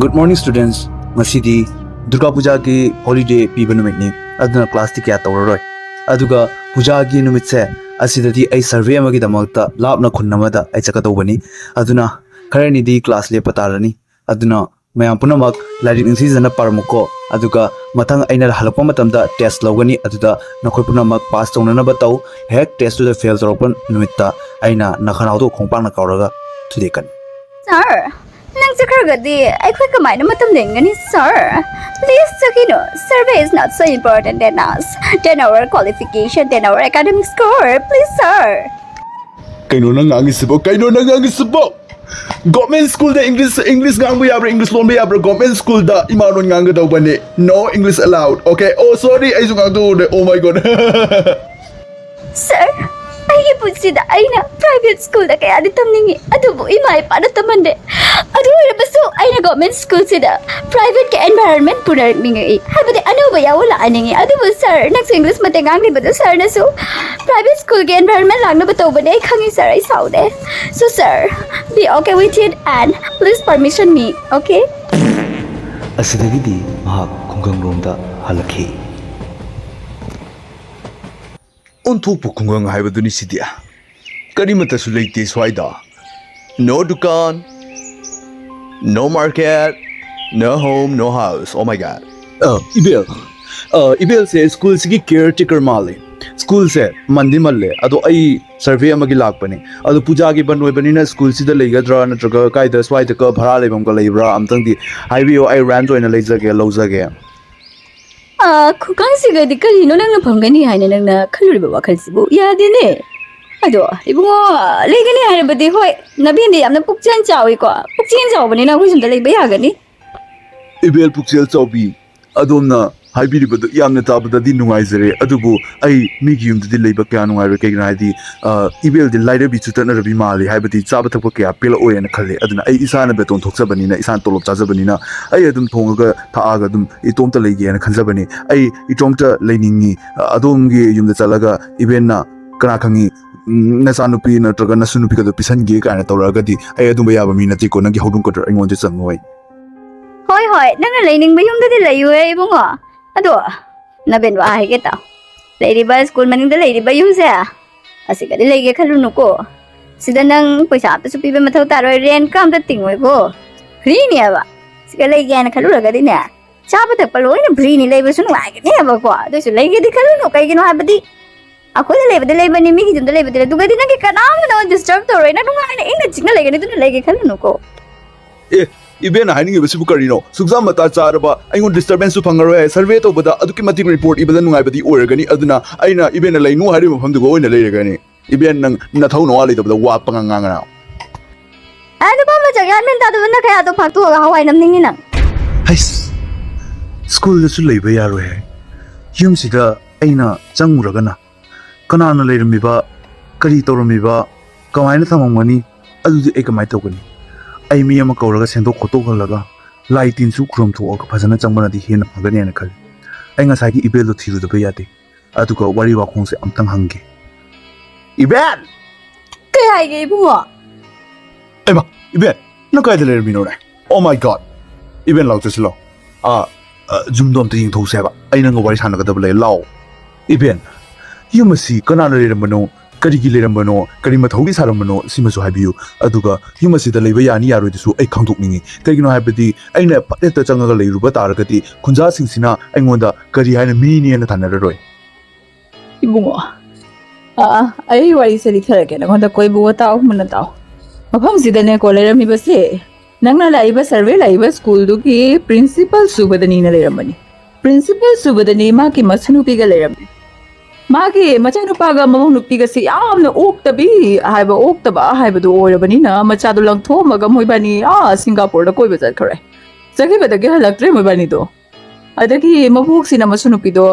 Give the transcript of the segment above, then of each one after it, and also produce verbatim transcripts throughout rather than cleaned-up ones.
Good morning, students. ꯉꯁꯤꯗꯤ Durga ꯄꯨꯖꯥꯒꯤ holiday ꯄꯤꯕ ꯅꯨꯃꯤꯠꯅꯤ, ꯑꯗꯨꯅ ꯀ꯭ꯂꯥꯁꯇꯤ ꯀꯌꯥ ꯇꯧꯔꯔꯣꯏ꯫ ꯑꯗꯨꯒ ꯄꯨꯖꯥꯒꯤ ꯅꯨꯃꯤꯠꯁꯦ ꯑꯁꯤꯗꯗꯤ ꯑꯩ ꯁꯔꯚꯦ ꯑꯃꯒꯤꯗꯃꯛꯇ ꯂꯥꯞꯅ ꯈꯨꯟ ꯑꯃꯗ ꯑꯩ ꯆꯠꯀꯗꯧꯕꯅꯤ꯫ ꯑꯗꯨꯅ ꯈꯔꯅꯤꯗꯤ ꯀ꯭ꯂꯥꯁ ꯂꯦꯞꯄ ꯇꯥꯔꯅꯤ꯫ ꯑꯗꯨꯅ ꯃꯌꯥꯝ ꯄꯨꯝꯅꯃꯛ ꯂꯥꯏꯔꯤꯛ ꯅꯤꯡꯊꯤꯖꯅ ꯄꯥꯔꯝꯃꯨꯀꯣ꯫ ꯑꯗꯨꯒ ꯃꯊꯪ ꯑꯩꯅ ꯍꯜꯂꯛꯄ ꯃꯇꯝꯗ ꯇꯦꯁ ꯂꯧꯒꯅꯤ, ꯑꯗꯨꯗ ꯅꯈꯣꯏ ꯄꯨꯝꯅꯃꯛ ꯄꯥꯁ ꯇꯧꯅꯅꯕ ꯇꯧ꯫ ꯍꯦꯛ ꯇꯦꯁꯇꯨꯗ ꯐꯦꯜ ꯇꯧꯔꯛꯄ ꯅꯨꯃꯤꯠꯇ ꯑꯩꯅ ꯅꯈꯅꯥꯎꯗꯣ ꯈꯣꯡꯄꯥꯛꯅ ꯀꯥꯎꯔꯒ ꯊꯨꯗꯦꯛꯀꯅꯤ꯫ ꯁꯥꯔ, ꯅꯪ ꯆꯠꯈ꯭ꯔꯒꯗꯤ ꯑꯩꯈꯣꯏ ꯀꯃꯥꯏꯅ ꯃꯇꯝ ꯂꯦꯟꯒꯅꯤ, ꯁꯥꯔ? Please ꯆꯠꯈꯤꯅꯨ. Survey is not so important than us, than our qualification, than our academic score. Please, sir. ꯀꯩꯅꯣ ꯅꯪ ꯉꯥꯡꯉꯤꯁꯤꯕꯣ? ꯀꯩꯅꯣ ꯅꯪ ꯉꯥꯡꯉꯤꯁꯤꯕꯣ? ꯒꯣꯔꯃꯦꯟ ꯁ꯭ꯀꯨꯜꯗ ꯏꯪꯂꯤꯁ, ꯏꯪꯂꯤꯁ ꯉꯥꯡꯕ ꯌꯥꯕ꯭ꯔꯥ, ꯏꯪꯂꯤꯁ ꯂꯣꯟꯕ ꯌꯥꯕ꯭ꯔꯥ? ꯒꯣꯔꯃꯦꯟ ꯁ꯭ꯀꯨꯜꯗ ꯏꯃꯥ ꯂꯣꯟ ꯉꯥꯡꯒꯗꯧꯕꯅꯦ꯫ No English allowed. Okay? Oh, sorry, ꯑꯩꯁꯨ ꯉꯥꯡꯊꯣꯛꯎꯔꯦ꯫ Oh my God. ꯁꯥꯔ, ꯑꯩꯒꯤ ꯄꯨꯟꯁꯤꯗ ꯑꯩꯅ ꯄ꯭ꯔꯥꯏꯚꯦꯠ ꯁ꯭ꯀꯨꯜꯗ ꯀꯌꯥꯗꯤ ꯇꯝꯅꯤꯡꯉꯤ, ꯑꯗꯨꯕꯨ ꯏꯃꯥ ꯏꯄꯥꯅ ꯇꯝꯍꯟꯗꯦ꯫ ꯑꯗꯨ ꯑꯣꯏꯔꯕꯁꯨ ꯑꯩꯅ ꯒꯣꯔꯃꯦꯟ ꯁ꯭ꯀꯨꯜꯁꯤꯗ ꯄ꯭ꯔꯥꯏꯚꯦꯠꯀꯤ ꯑꯦꯟꯚꯥꯏꯔꯣꯟꯃꯦꯟ ꯄꯨꯅꯔꯛꯅꯤꯡꯉꯛꯏ, ꯍꯥꯏꯕꯗꯤ ꯑꯅꯧꯕ ꯌꯥꯎꯍꯜꯂꯛꯍꯟꯅꯤꯡꯉꯤ꯫ ꯑꯗꯨꯕꯨ ꯁꯥꯔ, ꯅꯪꯁꯨ ꯏꯪꯂꯤꯁ ꯃꯇꯦꯛ ꯉꯥꯡꯂꯤꯕꯗꯨ ꯁꯥꯔꯅꯁꯨ ꯄ꯭ꯔꯥꯏꯚꯦꯠ ꯁ꯭ꯀꯨꯜꯒꯤ ꯑꯦꯟꯚꯥꯏꯔꯣꯟꯃꯦꯟ ꯂꯥꯛꯅꯕ ꯇꯧꯕꯅꯦ, ꯑꯩ ꯈꯪꯉꯤ ꯁꯥꯔ, ꯑꯩ ꯁꯥꯎꯗꯦ꯫ So sir, be okay with it and please permission me, okay? ꯑꯁꯤꯗꯒꯤꯗꯤ ꯃꯍꯥꯛ ꯈꯨꯡꯒꯪꯂꯣꯝꯗ ꯍꯜꯂꯛꯈꯤ꯫ ꯑꯣꯟꯊꯣꯛꯄ ꯈꯨꯡꯒꯪ ꯍꯥꯏꯕꯗꯨꯅꯤ ꯁꯤꯗꯤ꯫ ꯀꯔꯤꯃꯠꯇꯁꯨ ꯂꯩꯇꯦ ꯁ꯭ꯋꯥꯏꯗ꯫ No ꯗꯨꯀꯥꯟ, no market, no home, no house. Oh my God. ꯑ, ꯏꯕꯦꯜ, ꯑ, ꯏꯕꯦꯜꯁꯦ ꯁ꯭ꯀꯨꯜꯁꯤꯒꯤ ꯀꯤꯌꯔ ꯇꯦꯀꯔ ꯃꯥꯜꯂꯦ꯫ ꯁ꯭ꯀꯨꯜꯁꯦ ꯃꯟꯗꯤ ꯃꯜꯂꯦ, ꯑꯗꯣ ꯑꯩ ꯁꯔꯚꯦ ꯑꯃꯒꯤ ꯂꯥꯛꯄꯅꯦ꯫ ꯑꯗꯣ ꯄꯨꯖꯥꯒꯤ ꯕꯟ ꯑꯣꯏꯕꯅꯤꯅ ꯁ꯭ꯀꯨꯜꯁꯤꯗ ꯂꯩꯒꯗ꯭ꯔꯥ, ꯅꯠꯇ꯭ꯔꯒ ꯀꯥꯏꯗ, ꯁ꯭ꯋꯥꯏꯗꯒ ꯚꯔꯥ ꯂꯩꯐꯝꯒ ꯂꯩꯕ꯭ꯔꯥ? ꯑꯝꯇꯪꯗꯤ ꯍꯥꯏꯕꯤꯌꯣ, ꯑꯩ ꯔꯦꯟꯠ ꯑꯣꯏꯅ ꯂꯩꯖꯒꯦ, ꯂꯧꯖꯒꯦ꯫ ꯑ, ꯈꯨꯀꯪꯁꯤꯒꯗꯤ ꯀꯔꯤꯅꯣ ꯅꯪꯅ ꯐꯪꯒꯅꯤ ꯍꯥꯏꯅ ꯅꯪꯅ ꯈꯜꯂꯨꯔꯤꯕ ꯋꯥꯈꯜꯁꯤꯕꯨ? ꯌꯥꯗꯦꯅꯦ꯫ ꯑꯗꯣ ꯏꯕꯨꯡꯉꯣ, ꯂꯩꯒꯅꯤ ꯍꯥꯏꯔꯕꯗꯤ ꯍꯣꯏ, ꯅꯕꯦꯟꯗꯤ ꯌꯥꯝꯅ ꯄꯨꯛꯆꯦꯜ ꯆꯥꯎꯏꯀꯣ, ꯄꯨꯛꯆꯦꯜ ꯆꯥꯎꯕꯅꯤꯅ ꯑꯩꯈꯣꯏ ꯁꯣꯝꯗ ꯂꯩꯕ ꯌꯥꯒꯅꯤ꯫ ꯏꯕꯦꯜ ꯄꯨꯛꯆꯦꯜ ꯆꯥꯎꯕꯤ, ꯑꯗꯣꯝꯅ ꯍꯥꯏꯕꯤꯔꯤꯕꯗꯨ ꯌꯥꯝꯅ ꯇꯥꯕꯗꯗꯤ ꯅꯨꯡꯉꯥꯏꯖꯔꯦ, ꯑꯗꯨꯕꯨ ꯑꯩ ꯃꯤꯒꯤ ꯌꯨꯝꯗꯗꯤ ꯂꯩꯕ ꯀꯌꯥ ꯅꯨꯡꯉꯥꯏꯔꯣꯏ꯫ ꯀꯩꯒꯤꯅꯣ ꯍꯥꯏꯗꯤ, ꯑ, ꯏꯕꯦꯜꯗꯤ ꯂꯥꯏꯔꯕꯤ ꯆꯨꯇꯠꯅꯔꯕꯤ ꯃꯥꯜꯂꯤ, ꯍꯥꯏꯕꯗꯤ ꯆꯥꯕ ꯊꯛꯄ ꯀꯌꯥ ꯄꯦꯜꯂꯛꯑꯣꯏꯅ ꯈꯜꯂꯤ꯫ ꯑꯗꯨꯅ ꯑꯩ ꯏꯁꯥꯅ ꯕꯦꯇꯣꯟ ꯊꯣꯛꯆꯕꯅꯤꯅ, ꯏꯁꯥꯅ ꯇꯣꯂꯣꯞ ꯆꯥꯖꯕꯅꯤꯅ, ꯑꯩ ꯑꯗꯨꯝ ꯊꯣꯡꯉꯒ ꯊꯛꯑꯒ ꯑꯗꯨꯝ ꯏꯇꯣꯝꯇ ꯂꯩꯒꯦꯅ ꯈꯟꯖꯕꯅꯤ꯫ ꯑꯩ ꯏꯇꯣꯝꯇ ꯂꯩꯅꯤꯡꯉꯤ꯫ ꯑ, ꯑꯗꯣꯝꯒꯤ ꯌꯨꯝꯗ ꯆꯠꯂꯒ ꯏꯕꯦꯟꯅ, ꯀꯅꯥ ꯈꯪꯉꯤ, ꯎꯝ, ꯅꯆꯥꯅꯨꯄꯤ ꯅꯠꯇ꯭ꯔꯒ ꯅꯁꯨ ꯅꯨꯄꯤꯒꯗꯣ ꯄꯤꯁꯟꯒꯦ ꯀꯥꯏꯅ ꯇꯧꯔꯛꯑꯒꯗꯤ, ꯑꯩ ꯑꯗꯨꯝꯕ ꯌꯥꯕ ꯃꯤ ꯅꯠꯇꯦꯀꯣ, ꯅꯪꯒꯤ ꯍꯧꯗꯣꯡ ꯀꯇꯔ ꯑꯩꯉꯣꯟꯗ ꯆꯪꯉꯣꯏ꯫ ꯍꯣꯏ, ꯍꯣꯏ, ꯅꯪꯅ ꯂꯩꯅꯤꯡꯕ ꯌꯨꯝꯗꯗꯤ ꯂꯩꯌꯨꯍꯦ, ꯏꯕꯨꯡꯉꯣ꯫ ꯑꯗꯣ, ꯅꯕꯦꯟ, ꯋꯥ ꯍꯥꯏꯒꯦ ꯇꯥꯎ꯫ ꯂꯩꯔꯤꯕ ꯁ꯭ꯀꯨꯜ ꯃꯅꯤꯡꯗ ꯂꯩꯔꯤꯕ ꯌꯨꯝꯁꯦ, ꯑꯁꯤꯒꯗꯤ ꯂꯩꯒꯦ ꯈꯜꯂꯨꯅꯨꯀꯣ꯫ ꯁꯤꯗ ꯅꯪ ꯄꯩꯁꯥ ꯑꯝꯇꯁꯨ ꯄꯤꯕ ꯃꯊꯧ ꯇꯥꯔꯣꯏ, ꯔꯦꯟꯠꯀ ꯑꯝꯇ ꯇꯤꯡꯉꯣꯏꯀꯣ꯫ ꯐ꯭ꯔꯤꯅꯦꯕ꯫ ꯁꯤꯒ ꯂꯩꯒꯦ ꯍꯥꯏꯅ ꯈꯜꯂꯨꯔꯒꯗꯤꯅꯦ, ꯆꯥꯕ ꯊꯛꯄ ꯂꯣꯏꯅ ꯐ꯭ꯔꯤꯅꯤ, ꯂꯩꯕꯁꯨ ꯅꯨꯡꯉꯥꯏꯒꯅꯦꯕꯀꯣ꯫ ꯑꯗꯨꯏꯁꯨ ꯂꯩꯒꯦꯗꯤ ꯈꯜꯂꯨꯅꯨ, ꯀꯩꯒꯤꯅꯣ ꯍꯥꯏꯕꯗꯤ ꯑꯩꯈꯣꯏꯅ ꯂꯩꯕꯗ ꯂꯩꯕꯅꯤ, ꯃꯤꯒꯤ ꯌꯨꯝꯗ ꯂꯩꯕꯗꯤ ꯂꯩ꯫ ꯑꯗꯨꯒꯗꯤ ꯅꯪꯒꯤ ꯀꯅꯥꯝꯇ ꯅꯉꯣꯟꯗ ꯗꯤꯁꯇꯔꯕ ꯇꯧꯔꯣꯏ, ꯅꯪ ꯅꯨꯡꯉꯥꯏꯅ ꯏꯪꯅ ꯆꯤꯛꯅ ꯂꯩꯒꯅꯤ, ꯑꯗꯨꯅ ꯂꯩꯒꯦ ꯈꯜꯂꯨꯅꯨꯀꯣ꯫ ꯑꯦ, ꯏꯕꯦꯟꯅ ꯍꯥꯏꯅꯤꯡꯉꯤꯕꯁꯤꯕꯨ ꯀꯔꯤꯅꯣ? ꯁꯨꯛꯆꯥ ꯃꯇꯥ ꯆꯥꯔꯕ, ꯑꯩꯉꯣꯟꯗ ꯗꯤꯁꯇꯔꯕꯦꯟꯁꯁꯨ ꯐꯪꯉꯔꯣꯏ ꯍꯥꯏ, ꯁꯔꯚꯦ ꯇꯧꯕꯗ ꯑꯗꯨꯛꯀꯤ ꯃꯇꯤꯛ ꯔꯤꯄꯣꯔꯠ ꯏꯕꯗ ꯅꯨꯡꯉꯥꯏꯕꯗꯤ ꯑꯣꯏꯔꯒꯅꯤ, ꯑꯗꯨꯅ ꯑꯩꯅ ꯏꯕꯦꯟꯅ ꯂꯩꯅꯨ ꯍꯥꯏꯔꯤꯕ ꯃꯐꯝꯗꯨꯒ ꯑꯣꯏꯅ ꯂꯩꯔꯒꯅꯤ꯫ ꯏꯕꯦꯟ, ꯅꯪ ꯅꯊꯧ ꯅꯋꯥ ꯂꯩꯇꯕꯗ ꯋꯥ ꯄꯉꯥꯡ ꯉꯥꯡꯒꯅꯨ꯫ ꯑꯦ, ꯅꯨꯄꯥ ꯃꯆꯥ, ꯒ꯭ꯌꯥꯟ ꯃꯦꯟ ꯇꯥꯗꯕ ꯅꯈꯌꯥꯗꯣ ꯐꯥꯛꯇꯣꯛꯑꯒ ꯍꯋꯥꯏ ꯅꯝꯅꯤꯡꯉꯤ ꯅꯪ꯫ ꯍꯩꯁ, ꯁ꯭ꯀꯨꯜꯗꯁꯨ ꯂꯩꯕ ꯌꯥꯔꯣꯏ ꯍꯥꯏ, ꯌꯨꯝꯁꯤꯗ ꯑꯩꯅ ꯆꯪꯉꯨꯔꯒꯅ ꯀꯅꯥꯅ ꯂꯩꯔꯝꯃꯤꯕ, ꯀꯔꯤ ꯇꯧꯔꯝꯃꯤꯕ, ꯀꯃꯥꯏꯅ ꯊꯝꯃꯝꯒꯅꯤ, ꯑꯗꯨꯗꯤ ꯑꯩ ꯀꯃꯥꯏꯅ ꯇꯧꯒꯅꯤ? ꯑꯩ ꯃꯤ ꯑꯃ ꯀꯧꯔꯒ ꯁꯦꯡꯗꯣꯛ ꯈꯣꯠꯇꯣꯛꯍꯜꯂꯒ ꯂꯥꯏ ꯇꯤꯟꯁꯨ ꯈꯨꯔꯨꯝ ꯊꯣꯛꯑꯒ ꯐꯖꯅ ꯆꯪꯕꯅꯗꯤ ꯍꯦꯟꯅ ꯐꯒꯅꯤ ꯍꯥꯏꯅ ꯈꯜꯂꯤ꯫ ꯑꯩ ꯉꯁꯥꯏꯒꯤ ꯏꯕꯦꯜꯗꯣ ꯊꯤꯔꯨꯗꯕ ꯌꯥꯗꯦ꯫ ꯑꯗꯨꯒ ꯋꯥꯔꯤ ꯋꯥꯈꯣꯡꯁꯦ ꯑꯝꯇꯪ ꯍꯪꯒꯦ꯫ ꯏꯕꯦꯜ! ꯀꯩ ꯍꯥꯏꯒꯦ, ꯏꯕꯨꯡꯉꯣ? ꯑꯩꯃ, ꯏꯕꯦꯜ, ꯅꯪ ꯀꯥꯏꯗ ꯂꯩꯔꯝꯃꯤꯅꯣꯅꯦ? Oh my God! ꯏꯕꯦꯜ, ꯂꯥꯎ, ꯆꯠꯁꯤ ꯂꯥꯎ꯫ ꯑꯥ, ꯑ, ꯌꯨꯝꯗꯣ ꯑꯝꯇ ꯌꯦꯡꯊꯣꯛꯎꯁꯦ ꯍꯥꯏꯕ꯫ ꯑꯩ ꯅꯪꯒ ꯋꯥꯔꯤ ꯁꯥꯟꯅꯒꯗꯕ ꯂꯩ, ꯂꯥꯎ꯫ ꯏꯕꯦꯜ, ꯌꯨꯝ ꯑꯁꯤ ꯀꯅꯥꯅ ꯂꯩꯔꯝꯕꯅꯣ, ꯀꯔꯤꯒꯤ ꯂꯩꯔꯝꯕꯅꯣ, ꯀꯔꯤ ꯃꯊꯧꯒꯤ ꯁꯥꯔꯝꯕꯅꯣ, ꯁꯤꯃꯁꯨ ꯍꯥꯏꯕꯤꯌꯨ꯫ ꯑꯗꯨꯒ ꯌꯨꯝ ꯑꯁꯤꯗ ꯂꯩꯕ ꯌꯥꯅꯤ ꯌꯥꯔꯣꯏꯗꯨꯁꯨ ꯑꯩ ꯈꯪꯗꯣꯛꯅꯤꯡꯉꯤ꯫ ꯀꯩꯒꯤꯅꯣ ꯍꯥꯏꯕꯗꯤ ꯑꯩꯅ ꯐꯠ ꯍꯦꯛꯇ ꯆꯪꯉꯒ ꯂꯩꯔꯨꯕ ꯇꯥꯔꯒꯗꯤ ꯈꯨꯟꯖꯥꯁꯤꯡꯁꯤꯅ ꯑꯩꯉꯣꯟꯗ ꯀꯔꯤ ꯍꯥꯏꯅ ꯃꯤꯅꯦꯅ ꯊꯥꯅꯔꯔꯣꯏ꯫ ꯏꯕꯨꯡꯉꯣ, ꯑꯥ, ꯑꯩ ꯋꯥꯔꯤꯁꯦ ꯂꯤꯊꯔꯛꯀꯦ ꯅꯉꯣꯟꯗ, ꯀꯣ ꯏꯕꯨꯡꯉꯣ, ꯇꯥꯎ, ꯃꯨꯟꯅ ꯇꯥꯎ꯫ ꯃꯐꯝꯁꯤꯗꯅꯦꯀꯣ ꯂꯩꯔꯝꯃꯤꯕꯁꯦ, ꯅꯪꯅ ꯂꯥꯛꯏꯕ, ꯁꯔꯚꯦ ꯂꯥꯛꯏꯕ ꯁ꯭ꯀꯨꯜꯗꯨꯒꯤ ꯄ꯭ꯔꯤꯟꯁꯤꯄꯜ ꯁꯨꯕꯗꯅꯤꯅ ꯂꯩꯔꯝꯕꯅꯤ꯫ ꯄ꯭ꯔꯤꯟꯁꯤꯄꯜ ꯁꯨꯕꯗꯅꯤ ꯃꯍꯥꯛꯀꯤ ꯃꯁꯨꯅꯨꯄꯤꯒ ꯂꯩꯔꯝꯃꯤ꯫ ꯃꯥꯒꯤ ꯃꯆꯥꯅꯨꯄꯥꯒ ꯃꯃꯧ ꯅꯨꯄꯤꯒꯁꯤ ꯌꯥꯝꯅ ꯑꯣꯛꯇꯕꯤ ꯍꯥꯏꯕ, ꯑꯣꯛꯇꯕ ꯍꯥꯏꯕꯗꯨ ꯑꯣꯏꯔꯕꯅꯤꯅ ꯃꯆꯥꯗꯨ ꯂꯪꯊꯣꯛꯑꯝꯃꯒ ꯃꯣꯏꯕꯥꯅꯤ ꯑꯥ ꯁꯤꯡꯒꯥꯄꯨꯔꯗ ꯀꯣꯏꯕ ꯆꯠꯈ꯭ꯔꯦ꯫ ꯆꯠꯈꯤꯕꯗꯒꯤ ꯍꯜꯂꯛꯇ꯭ꯔꯦ ꯃꯣꯏꯕꯥꯅꯤꯗꯣ꯫ ꯑꯗꯒꯤ ꯃꯕꯣꯛꯁꯤꯅ ꯃꯁꯨ ꯅꯨꯄꯤꯗꯣ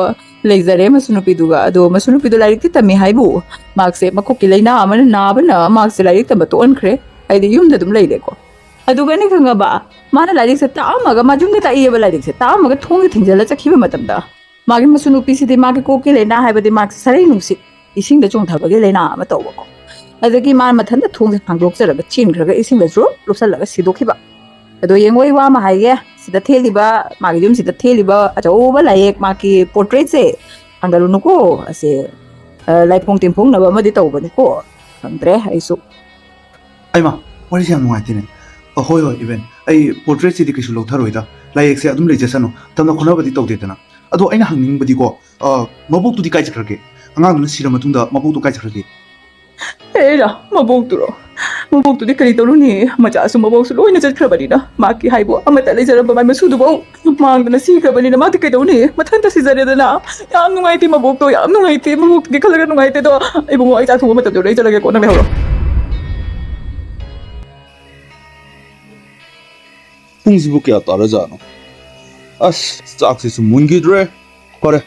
ꯂꯩꯖꯔꯦ, ꯃꯁꯨ ꯅꯨꯄꯤꯗꯨꯒ꯫ ꯑꯗꯣ ꯃꯁꯨ ꯅꯨꯄꯤꯗꯣ ꯂꯥꯏꯔꯤꯛꯇꯤ ꯇꯝꯃꯤ ꯍꯥꯏꯕꯨ, ꯃꯍꯥꯛꯁꯦ ꯃꯀꯣꯛꯀꯤ ꯂꯥꯏꯅꯥ ꯑꯃꯅ ꯅꯥꯕꯅ ꯃꯍꯥꯛꯁꯦ ꯂꯥꯏꯔꯤꯛ ꯇꯝꯕ ꯇꯣꯛꯍꯟꯈ꯭ꯔꯦ꯫ ꯍꯥꯏꯗꯤ ꯌꯨꯝꯗ ꯑꯗꯨꯝ ꯂꯩꯔꯦꯀꯣ꯫ ꯑꯗꯨꯒꯅꯤ ꯈꯪꯉꯕ, ꯃꯥꯅ ꯂꯥꯏꯔꯤꯛꯁꯦ ꯇꯥꯛꯑꯝꯃꯒ, ꯃꯥ ꯌꯨꯝꯗ ꯇꯥꯛꯏꯑꯕ ꯂꯥꯏꯔꯤꯛꯁꯦ, ꯇꯥꯛꯑꯝꯃꯒ ꯊꯣꯡꯁꯦ ꯊꯤꯡꯖꯤꯜꯂ ꯆꯠꯈꯤꯕ ꯃꯇꯝꯗ, ꯃꯥꯒꯤ ꯃꯁꯨ ꯅꯨꯄꯤꯁꯤꯗꯤ ꯃꯥꯒꯤ ꯀꯣꯛꯀꯤ ꯂꯥꯏꯅꯥ ꯍꯥꯏꯕꯗꯤ ꯃꯥꯒꯤ ꯁꯔꯩ ꯅꯨꯡꯁꯤꯠ ꯏꯁꯤꯡꯗ ꯆꯣꯡꯊꯕꯒꯤ ꯂꯥꯏꯅꯥ ꯑꯃ ꯇꯧꯕꯀꯣ꯫ ꯑꯗꯒꯤ ꯃꯥ ꯃꯊꯟꯇ ꯊꯣꯡꯁꯦ ꯍꯥꯡꯗꯣꯛꯆꯔꯒ ꯆꯦꯟꯈ꯭ꯔꯒ ꯏꯁꯤꯡꯗ ꯖ꯭ꯔꯨꯞ ꯂꯨꯞꯁꯜꯂꯒ ꯁꯤꯗꯣꯛꯈꯤꯕ꯫ ꯑꯗꯣ ꯌꯦꯡꯉꯣ, ꯑꯩ ꯋꯥ ꯑꯃ ꯍꯥꯏꯒꯦ, ꯁꯤꯗ ꯊꯦꯠꯂꯤꯕ, ꯃꯥꯒꯤ ꯌꯨꯝꯁꯤꯗ ꯊꯦꯠꯂꯤꯕ ꯑꯆꯧꯕ ꯂꯥꯏꯌꯦꯛ, ꯃꯥꯒꯤ ꯄꯣꯔꯇ꯭ꯔꯦꯠꯁꯦ ꯊꯥꯡꯒꯠꯂꯨꯅꯨꯀꯣ꯫ ꯑꯁꯦ, ꯑ, ꯂꯥꯏꯐꯣꯡ ꯇꯤꯟꯐꯣꯡꯅꯕ ꯑꯃꯗꯤ ꯇꯧꯕꯅꯤꯀꯣ꯫ ꯈꯪꯗ꯭ꯔꯦ ꯑꯩꯁꯨ꯫ ꯑꯩꯃ, ꯋꯥꯔꯤꯁꯦ ꯌꯥꯝ ꯅꯨꯡꯉꯥꯏꯇꯦꯅꯦ꯫ ꯑ, ꯍꯣꯏ, ꯍꯣꯏ, ꯏꯕꯦꯟ, ꯑꯩ ꯄꯣꯔꯇ꯭ꯔꯦꯠꯁꯤꯗꯤ ꯀꯩꯁꯨ ꯂꯧꯊꯔꯣꯏꯗ꯫ ꯂꯥꯏꯌꯦꯛꯁꯦ ꯑꯗꯨꯝ ꯂꯩꯖꯁꯅꯨ꯫ ꯇꯝꯅ ꯈꯣꯠꯅꯕꯗꯤ ꯇꯧꯗꯦꯗꯅ꯫ ꯑꯗꯣ ꯑꯩꯅ ꯍꯪꯅꯤꯡꯕꯗꯤꯀꯣ, ꯑ, ꯃꯕꯣꯛꯇꯨꯗꯤ ꯀꯥꯏ ꯆꯠꯈ꯭ꯔꯒꯦ? ꯑꯉꯥꯡꯗꯨꯅ ꯁꯤꯔ ꯃꯇꯨꯡꯗ ꯃꯕꯣꯛꯇꯨ ꯀꯥꯏ ꯆꯠꯈ꯭ꯔꯒꯦ? ꯑꯦꯔꯥ, ꯃꯕꯣꯛꯇꯨꯔꯣ? ꯃꯕꯣꯛꯇꯨꯗꯤ ꯀꯔꯤ ꯇꯧꯔꯨꯅꯤ? ꯃꯆꯥꯁꯨ ꯃꯕꯣꯛꯁꯨ ꯂꯣꯏꯅ ꯆꯠꯈ꯭ꯔꯕꯅꯤꯅ, ꯃꯍꯥꯛꯀꯤ ꯍꯥꯏꯕꯨ ꯑꯃꯠꯇ ꯂꯩꯖꯔꯝꯕ ꯃꯥꯏ ꯃꯁꯨꯗꯨꯐꯥꯎ ꯃꯥꯡꯗꯅ ꯁꯤꯈ꯭ꯔꯕꯅꯤꯅ, ꯃꯥꯗꯤ ꯀꯩꯗꯧꯅꯤ? ꯃꯊꯟꯇ ꯁꯤꯖꯔꯦꯗꯅ꯫ ꯌꯥꯝ ꯅꯨꯡꯉꯥꯏꯇꯦ ꯃꯕꯣꯛꯇꯣ, ꯌꯥꯝ ꯅꯨꯡꯉꯥꯏꯇꯦ꯫ ꯃꯕꯣꯛꯇꯨꯒꯤ ꯈꯜꯂꯒ ꯅꯨꯡꯉꯥꯏꯇꯦ꯫ ꯑꯗꯣ ꯏꯕꯨꯡꯉꯣ, ꯑꯩ ꯆꯥꯛ ꯊꯣꯡꯕ ꯃꯇꯝ ꯌꯧꯔꯦ, ꯑꯩ ꯆꯠꯂꯒꯦꯀꯣ, ꯅꯪ ꯂꯩꯍꯧꯔꯣ꯫ ꯄꯨꯡꯁꯤꯕꯨ ꯀꯌꯥ ꯇꯥꯔꯖꯥꯠꯅꯣ? ꯑꯁ, ꯆꯥꯛꯁꯤꯁꯨ ꯃꯨꯟꯈꯤꯗ꯭ꯔꯦ꯫ ꯐꯔꯦ,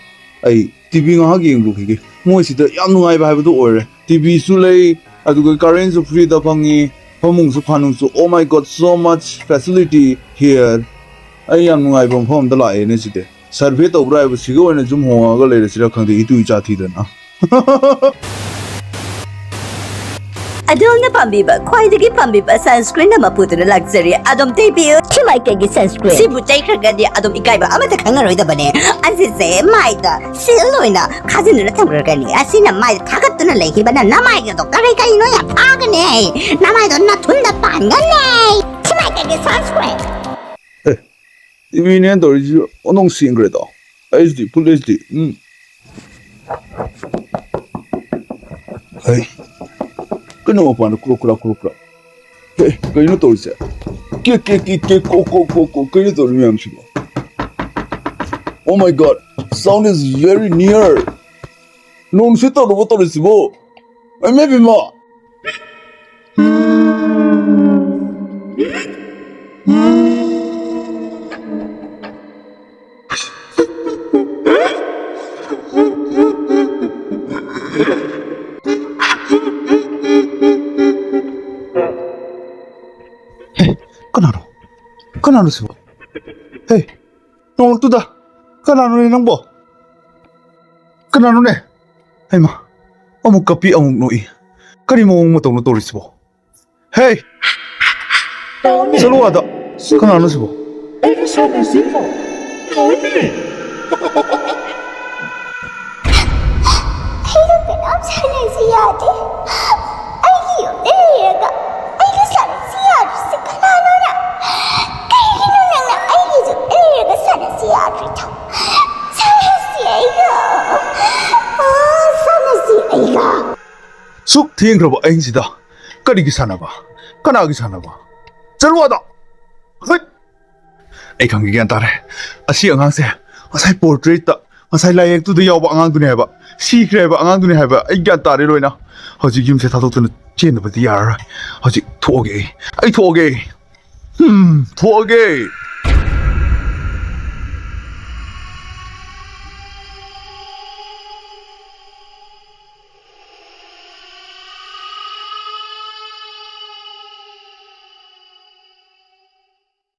ꯑꯩ ꯇꯤ ꯚꯤ ꯉꯥꯏꯍꯥꯛ ꯌꯦꯡꯂꯨꯈꯤꯒꯦ꯫ ꯃꯣꯏꯁꯤꯗ ꯌꯥꯝ ꯅꯨꯡꯉꯥꯏꯕ ꯍꯥꯏꯕꯗꯨ ꯑꯣꯏꯔꯦ꯫ ꯇꯤ ꯚꯤꯁꯨ ꯂꯩ, ꯑꯗꯨꯒ ꯀꯔꯦꯟꯁꯨ ꯐ꯭ꯔꯤꯗ ꯐꯪꯉꯤ, ꯐꯃꯨꯡꯁꯨ ꯐꯥꯅꯨꯡꯁꯨ꯫ Oh my God, so much facility here. ꯑꯩ ꯌꯥꯝ ꯅꯨꯡꯉꯥꯏꯕ ꯃꯐꯝ ꯑꯝꯗ ꯂꯥꯛꯑꯦꯅꯦ ꯁꯤꯗꯤ꯫ ꯁꯔꯚꯦ ꯇꯧꯕ꯭ꯔꯥ ꯍꯥꯏꯕꯁꯤꯒ ꯑꯣꯏꯅ ꯌꯨꯝ ꯍꯣꯡꯉꯒ ꯂꯩꯔꯁꯤꯔꯥ ꯈꯪꯗꯦ, ꯏꯇꯨ ꯏꯆꯥ ꯊꯤꯗꯅ꯫ ꯑꯗꯣꯝꯅ ꯄꯥꯝꯕꯤꯕ, ꯈ꯭ꯋꯥꯏꯗꯒꯤ ꯄꯥꯝꯕꯤꯕ sunscreen ꯑꯃ ꯄꯨꯗꯨꯅ ꯂꯥꯛꯆꯔꯤ꯫ ꯑꯗꯣꯝ ꯇꯩꯕꯤꯌꯨ꯫ ꯁꯤ ꯃꯥꯏꯀꯩꯒꯤ sunscreen꯫ ꯁꯤꯕꯨ ꯇꯩꯈ꯭ꯔꯒꯗꯤ ꯑꯗꯣꯝ ꯏꯀꯥꯏꯕ ꯑꯃꯠꯇ ꯈꯪꯉꯔꯣꯏꯗꯕꯅꯦ꯫ ꯑꯁꯤꯁꯦ ꯃꯥꯏꯗ seal ꯑꯣꯏꯅ ꯈꯥꯖꯤꯟꯗꯨꯅ ꯊꯝꯈ꯭ꯔꯒꯅꯤ꯫ ꯑꯁꯤꯅ ꯃꯥꯏꯗ ꯊꯥꯒꯠꯇꯨꯅ ꯂꯩꯈꯤꯕꯅ ꯅꯃꯥꯏꯒꯗꯣ ꯀꯔꯤ ꯀꯔꯤꯅꯣ ꯌꯥꯝ ꯐꯥꯒꯅꯤ꯫ ꯅꯃꯥꯏꯗꯣ ꯅꯊꯨꯟꯗ ꯄꯥꯟꯒꯅꯤ꯫ ꯁꯤ ꯃꯥꯏꯀꯩꯒꯤ sunscreen꯫ ꯑꯦ, ꯇꯤ ꯚꯤꯅꯦꯅ ꯇꯧꯔꯤꯁꯤ ꯑꯣꯟꯊꯣꯛ ꯁꯦꯡꯈ꯭ꯔꯦꯗꯣ꯫ H D, full H D. Um. ꯍꯩ, ꯀꯩꯅꯣ ꯃꯄꯥꯟꯗ ꯀ꯭ꯔꯣꯛ ꯀ꯭ꯔꯥꯛ, ꯀ꯭ꯔꯣꯛ ꯀ꯭ꯔꯥꯛ? ꯍꯦ, ꯀꯩꯅꯣ ꯇꯧꯔꯤꯁꯦ? ꯀꯦ, ꯀꯦ, ꯀꯦ, ꯀꯦ, ꯀꯣ, ꯀꯣ, ꯀꯣ, ꯀꯣ, ꯀꯩꯅꯣ ꯇꯧꯔꯤ ꯃꯌꯥꯝꯁꯤꯕꯣ? Oh my God, sound is very near. ꯅꯣꯡꯁꯤ ꯇꯧꯔꯕꯣ ꯇꯧꯔꯤꯁꯤꯕꯣ? ꯏꯃꯥ, ꯏꯃꯥ꯫ ꯍꯦ, ꯀꯅꯥꯅꯣ? ꯀꯅꯥꯅꯣ ꯁꯤꯕꯣ? ꯍꯦ, ꯅꯣꯡꯂꯛꯇꯨꯗ ꯀꯅꯥꯅꯣꯅꯦ ꯅꯪꯕꯣ? ꯀꯅꯥꯅꯣꯅꯦ? ꯍꯩꯃꯥ, ꯑꯃꯨꯛ ꯀꯞꯄꯤ, ꯑꯃꯨꯛ ꯅꯣꯛꯏ꯫ ꯀꯔꯤ ꯃꯑꯣꯡ ꯃꯇꯧꯅꯣ ꯇꯧꯔꯤꯁꯤꯕꯣ? ꯍꯦ! ꯆꯠꯂꯨ ꯑꯥꯗ꯫ ꯀꯅꯥꯅꯣ ꯁꯤꯕꯣ? ꯑꯩꯒ ꯁꯥꯟꯅꯁꯤꯀꯣ꯫ ꯌꯥꯏꯅꯦ꯫ ꯑꯩꯒ ꯀꯅꯥꯝ ꯁꯥꯟꯅꯁꯤ ꯌꯥꯗꯦ꯫ ꯑꯩꯒꯤ ꯌꯨꯝꯗ ꯂꯩꯔꯒ ꯑꯩꯒ ꯁꯥꯟꯅꯁꯤ ꯌꯥꯗ꯭ꯔꯤꯁꯦ ꯀꯅꯥꯅꯣꯅ? ꯀꯩꯒꯤꯅꯣ ꯅꯪꯅ ꯑꯩꯒꯤ ꯌꯨꯝꯗ ꯂꯩꯔꯒ ꯁꯥꯟꯅꯁꯤ ꯌꯥꯗ꯭ꯔꯤꯗꯣ? ꯁꯥꯟꯅꯁꯤ ꯑꯩꯒ꯫ ꯑꯥ, ꯁꯥꯟꯅꯁꯤ ꯑꯩꯒ꯫ ꯁꯨꯛ ꯊꯦꯡꯈ꯭ꯔꯕ ꯑꯍꯤꯡꯁꯤꯗ ꯀꯔꯤꯒꯤ ꯁꯥꯟꯅꯕ? ꯀꯅꯥꯒꯤ ꯁꯥꯟꯅꯕ? ꯆꯠꯂꯨ ꯑꯗ! ꯍꯩꯠ! ꯑꯩ ꯈꯪꯒꯦ, ꯒ꯭ꯌꯥꯟ ꯇꯥꯔꯦ꯫ ꯑꯁꯤ ꯑꯉꯥꯡꯁꯦ ꯉꯁꯥꯏ ꯄꯣꯔꯇ꯭ꯔꯦꯠꯇ, ꯉꯁꯥꯏ ꯂꯥꯏꯌꯦꯛꯇꯨꯗ ꯌꯥꯎꯕ ꯑꯉꯥꯡꯗꯨꯅꯦ ꯍꯥꯏꯕ꯫ ꯁꯤꯈ꯭ꯔꯦ ꯍꯥꯏꯕ ꯑꯉꯥꯡꯗꯨꯅꯦ ꯍꯥꯏꯕ꯫ ꯑꯩ ꯒ꯭ꯌꯥꯟ ꯇꯥꯔꯦ ꯂꯣꯏꯅ꯫ ꯍꯧꯖꯤꯛ ꯌꯨꯝꯁꯦ ꯊꯥꯗꯣꯛꯇꯨꯅ ꯆꯦꯟꯗꯕꯗꯤ ꯌꯥꯔꯔꯣꯏ꯫ ꯍꯧꯖꯤꯛ ꯊꯣꯛꯑꯒꯦ ꯑꯩ꯫ ꯑꯩ ꯊꯣꯛꯑꯒꯦ꯫ ꯍꯝ, ꯊꯣꯛꯑꯒꯦ꯫